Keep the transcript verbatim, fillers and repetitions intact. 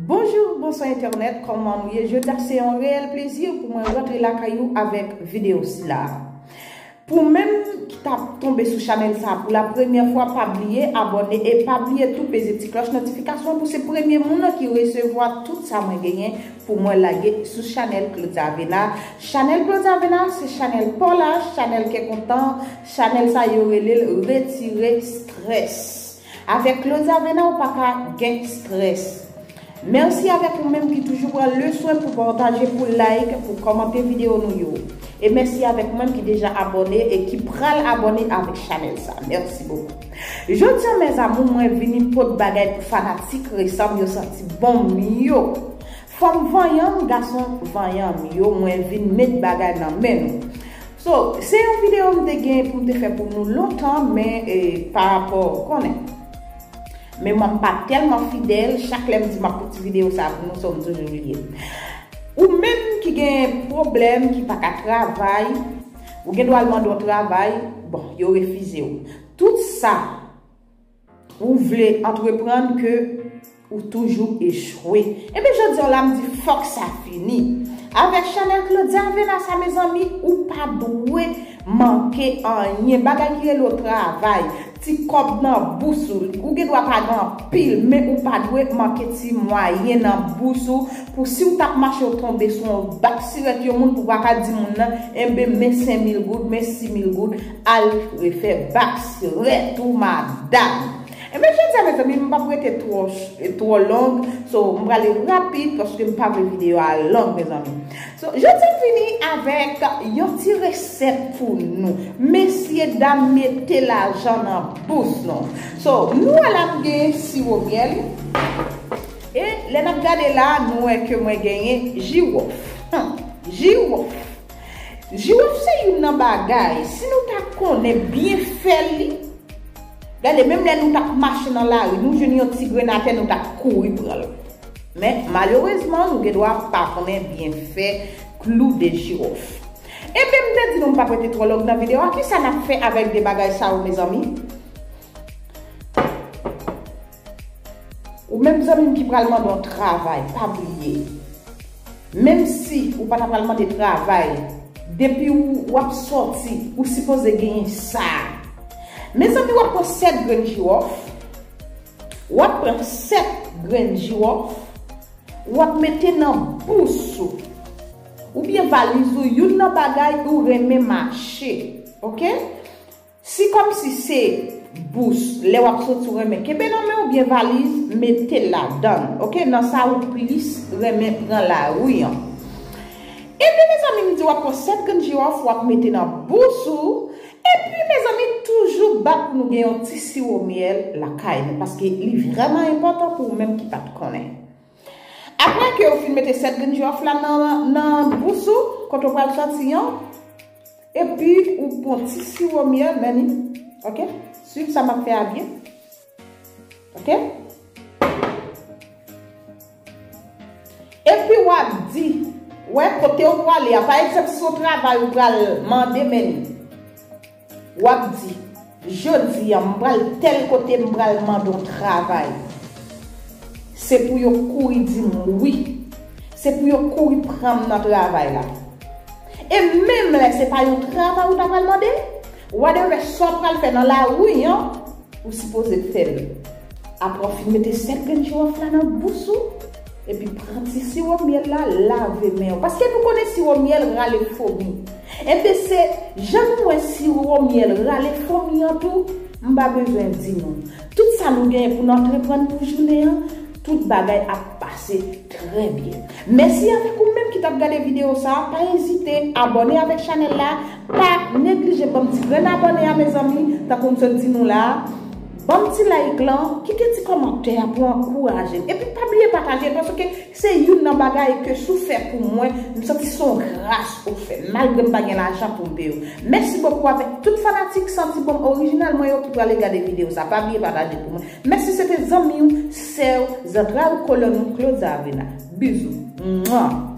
Bonjou, bonswa entènèt, kòman nou ye? Jodi a se yon reyèl plezi pou mwen rantre lakay ou avèk videyo sila. Pou menm ki t ap tonbe sou chanèl sa pou la premyè fwa, pa bliye abòne e pa bliye tou peze ti klòch notifikasyon pou se premye moun nan ki resevwa tout sa mwen genyen pou mwen lage sou chanèl Claudia Avena. Chanèl Claudia Avena se chanèl pa w la, chanèl kè kontan, chanèl sa yo rele l retire strès. Avèk Claudia Avena ou pa ka gen strès. Mèsi avèk ou menm ki toujou pran le swen pou pataje, pou like, pou kòmante videyo nou yo. E mèsi avèk ou menm ki deja abòne e ki pral abòne avèk chanèl sa. Mèsi bokou. Jodi a, mes amours, mwen vini pot bagay pou fanatik resan m yo santi bon m yo. Fanm vanyan m, gason vanyan m yo, mwen vin met bagay nan men nou. So, se yon videyo m te gen pou m te fè pou nou lontan, men eh, pa rapò, konnen. Men mwen pa tèlman fidèl, chak lè m di m ap fouti videyo sa pou nou, so m toujou bliye. Ou menm ki gen pwoblèm, ki pa ka travay, ou gen dwa al mande yon travay, bon, yo refize w. Tout sa ou vle antreprann ke ou toujou echwe. Ebyen, jodi a la m di fòk sa fini. Avèk chanèl Claudia Avena sa, mezanmi, ou pa dwe manke anyen. Bagay ki rele w travay, ti kòb nan bous ou, ou gen dwa pa gen anpil, men ou pa dwe manke ti mwayen nan bous ou, pou si w t ap mache w tonbe sou yon bak sirèt yon moun, pou w pa ka di moun nan, enben, men senk mil goud, men sis mil goud, al refè bak sirèt ou, madanm. Ebyen, jodi a, mezanmi, m p ap rete twò, twò long. So, m prale rapid paske m pa vle videyo a long, mezanmi. So, jodi a m vini avèk yon ti resèt pou nou. Mesye dam, mete lajan nan bous nou. So, nou wè la m gen siwo myèl. E lè n ap gade la, nou wè ke mwen genyen jiwòf. Hmm, jiwòf. Jiwòf se youn nan bagay, si nou ta konnen byen fè li, gade, menm lè nou t ap mache nan lari, nou jwenn yon ti grenn atè, nou t ap kouri pran l. Men, malerezman, nou gen dwa pa konnen byen fè klou de jiwòf. Ebyen, m te di nou m p ap rete twò long nan videyo a. Kisa n ap fè avèk de bagay sa yo, mezanmi? Ou menm zanmi m ki pral mande yon travay, pa bliye. Menm si ou pa ta pral mande travay, depi ou, w ap sòti, ou sipoze genyen sa. Mezanmi, w ap pran sèt grenn jiwòf, w ap pran sèt grenn jiwòf, w ap mete nan bous ou, oubyen valiz ou, youn nan bagay ou renmen mache, oke? Si kòmsi se bous, lè w ap soti ou renmen kenbe nan men w, oubyen valiz, mete l ladan l, oke? Nan sa ou plis renmen pran lari an. Ebyen, mezanmi, m di w ap pran sèt grenn jiwòf, w ap mete nan bous ou. Epi, mezanmi, toujou bat pou nou gen yon ti siwo myèl lakay nou, paske li vrèman enpòtan pou ou menm ki pa t konnen. Apre ke ou fin mete sèt grenn jiwòf la nan, nan bous ou, kote w pral sòti an, epi ou pran ti siwo myèl, men li, oke? Swiv sa m ap fè a byen. Oke? Epi w ap di, wè kote w prale a. Pa egzanp, si se yon travay ou pral mande, men li. W ap di, jodi a, m pral tèl kote, m pral mande yon travay. Se pou yo kouri di m wi. Se pou yo kouri pran m nan travay la. E menm lè se pa yon travay ou ta pral mande, whatever sa w pral fè nan lari an, ou sipoze fè l. Apre w fin mete sèt grenn jiwòf la nan bous ou, epi pran ti siwo myèl la, lave men w. Paske nou konnen siwo myèl rale fomi. Ebyen, se jan nou wè siwo myèl rale fomi an tou, m pa bezwen di nou. Tout sa nou genyen pou n antreprann pou jounen an, tout bagay ap pase trè byen. Mèsi avèk ou menm ki t ap gade videyo sa a. Pa ezite abòne avèk chanèl la. Pa neglije ban m ti grenn abòne a, mezanmi, tankou m sot di nou la a. Ban m ti like lan, kite ti kòmantè a pou ankouraje m. Epi pa bliye pataje l, paske se youn nan bagay ke si w fè pou mwen, m santi se yon gras ou fè, malgre m pa gen lajan pou m peye w. Mèsi bokou avèk tout fanatik Santi Bon Orijinal mwen yo ki prale gade videyo sa. Pa bliye pataje pou mwen. Mèsi, se te zanmi w, sè w, zantray w, kolòn ou, Claudia Avena. Bizou. Mwa.